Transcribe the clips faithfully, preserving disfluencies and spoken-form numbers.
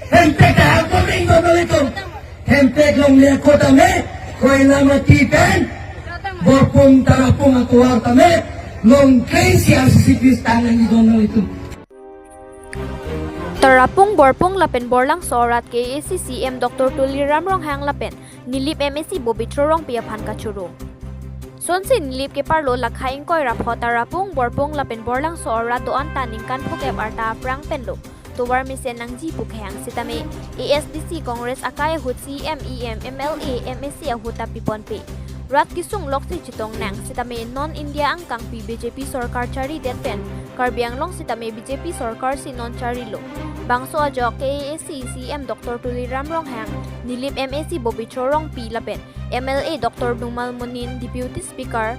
Hemprek ta ako ring do nelitum. Hemprek longle ako tame, Koilamati pen Borpung Tarapung atovar tame, longkre si R C C P stang nangji do nelitum. Tarapung, Borpung lapen Borlangso arat K A A C C E M Doctor Tuliram Ronghang lapen Nilip M A C Bobitro Rongpi aphan kachoro. Sonsi Nilip keparlo lakha ingkoi ra pho Tarapung, Borpung lapen Borlangso arat do-an ta ningkan phokep arta aphrang penlo tovar mesen nangji pu kehang sitame A S D C Congress akai ahut C E M, E M, M L A, M A C ahut ta piponpe. Rat kesung loksi chetong nang sitame non India angkangpi B J P sorkar charidet pen Karbi Anglong sitame B J P sorkar si non charilo. Bangso ajok K A A C C E M Doctor Tuliram Ronghang, Nilip M A C Bobitro Rongpi lapen M L A Doctor Numal Momin, Deputy Speaker,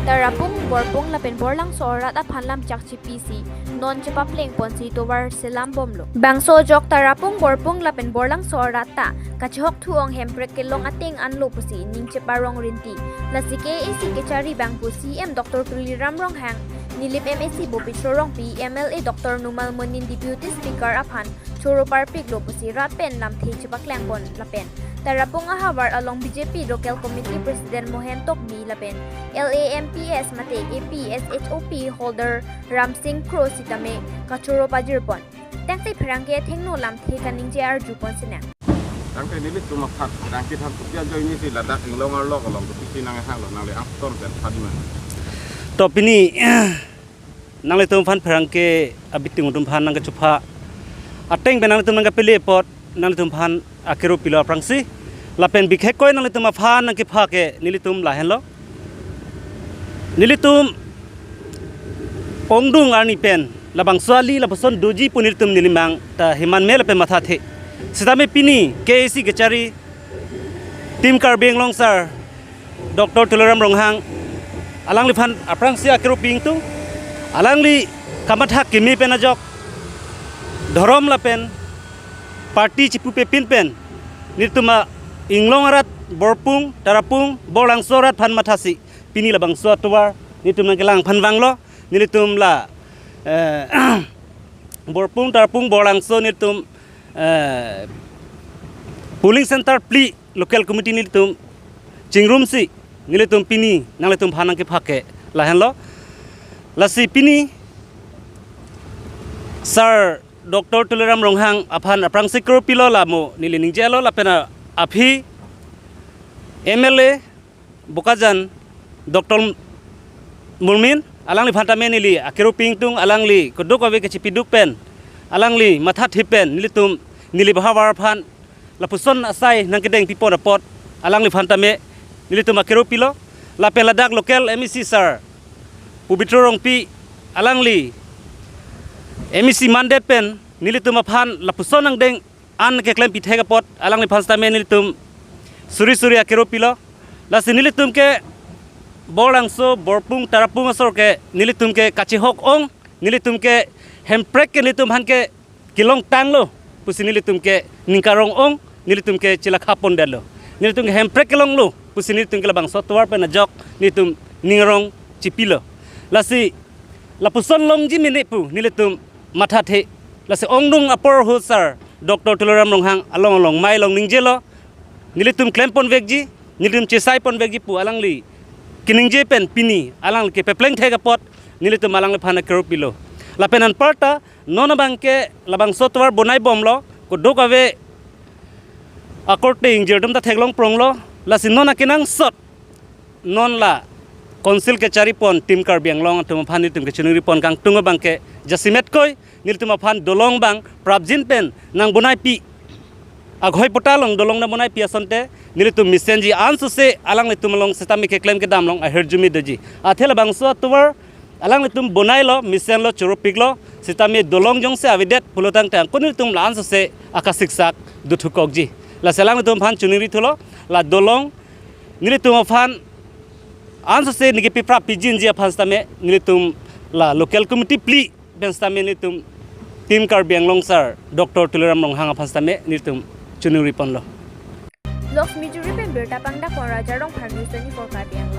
Tarapung, Borpung lapen Borlangso arat aphan lamchak chipi si non chepapleng ponsi tovar selam bomlo. Bangso ajok Tarapung, Borpung lapen Borlangso arat ta kachehok thu-ong Hemprek kelong ateng anlo pusi ning cheparong rinti. Lasi K A A C kechari bang pu C E M Doctor Tuliram Ronghang, Nilip M A C Bobitro Rongpi, M L A Doctor Numal Momin, Deputy Speaker aphan choro parpiklo pusi rat pen lamthe chepaklangpon lapen Tarapung ahavar along B J P Local Committee President Mohen Tokbi lapen L A M P S mate A P S H O P holder Ramsing Kro sitame kachoro pajirpon. Tangte pherangke athengno lamthe kaningje arjupon sinang. Tangte nelitum aphan pherangke than kopi ajoine si ladak inglong arlok along kopisi nangkehanglo, nangli angton pen phan man. To pini nanglitum aphan pherangke abitung atum aphan nangkachupha ateng pen nanglitum nangkapele apot nanglitum aphan akero pilo aphrangsi lapen bikhekkoi nanglitum aphan nangkepha ke nelitum lahenlo. Nelitum ongdung arni pen labangso ali lapuson doji pu nelitum neli mang ta heman me lapen mathathe. Sitame pini K A A C kechari Team Karbi Anglong sir Doctor Tuliram Ronghang alangliphan aphrangsi akero pi ingtung, alangli kamatha keme pen ajok dhorom lapen party chipupe pin pen nelitum a-inglong arat Borpung, Tarapung, Borlangso arat aphan mathasi pini labangso atovar nelitum nangkelang aphan vanglo. Nelitum la eh, Borpung, Tarapung, Borlangso nelitum eh, polling center phli local committee nelitum chingrumsi nelitum pini nanglitum aphan nangkepha ke lahenlo. Lasi pini sir Doctor Tuliram Ronghang aphan aphrangsi kero pilo, lamo neli ningjelo lapen aphi M L A Bokajan Doctor Momin alangliphan tame neli akero pi ingtung, alangli kodok ave kachipiduk pen alangli mathathe pen nelitum Nilip ahavar aphan lapuson asai nangkedeng pipon apot alangliphan tame nelitum akero pilo. Lapen ladak local M A C sir Pobitro Rongpi alangli M A C mandet pen nelitum aphan lapuson angdeng an keklem pithek apot alangliphan sitame nelitum suri suri akero pilo. Lasi nelitum ke Borlangso, Borpung, Tarapung asor ke nelitum ke kachehok ong, nelitum ke Hemprek ke nelitum aphan ke kelong tanglo pusi nelitum ke ning karong ong, nelitum ke chelakha pondetlo. Nelitum ke Hemprek kelonglo pusi nelitum ke labangso atovar pen ajok nelitum ning arong chipilo. Lasi lapuson longji mene pu nelitum mathathe. Lasi ongdung apor ahut sir Doctor Tuliram Ronghang along along mai along ningjelo, nelitum klem ponvekji, nelitum chesai ponvekji pu alangli keningje pen pini alangli kepepleng thek apot nelitum alangliphan akero pilo. Lapen anparta non abang ke labangso atovar bonai bomlo, kodok ave akorte ingjir atum ta theklong pronglo. Lasi non akenangsot non la council kechari pon Team Karbi Anglong atum aphan nelitum kachiningri pon kangtung abang ke jasemet koi nelitum aphan dolong abang prapjin pen nangbonai pi, aghoi pota along dolong nangbonai pi asonte nelitum mesenji ansose alanglitum along sitame keklem kedam along ahirjume doji. Athe labangso atovar alanglitum bonailo, mesenlo, choropiklo, sitame dolong jongsi avedet pulotangte angko nelitum la ansose akasiksak dothukokji. Lasi alanglitum aphan chiningri thulo, la dolong nelitum aphan ansose neke piprap pijinji aphan sitame nelitum la local committee phli pen sitame nelitum Team Karbi Anglong sir Doctor Tuliram Ronghang aphan sitame nelitum chiningri ponlo. Vlogs Mijuri pen birta pangdakpon Raja Rongphar News twenty-four Karbi Anglong.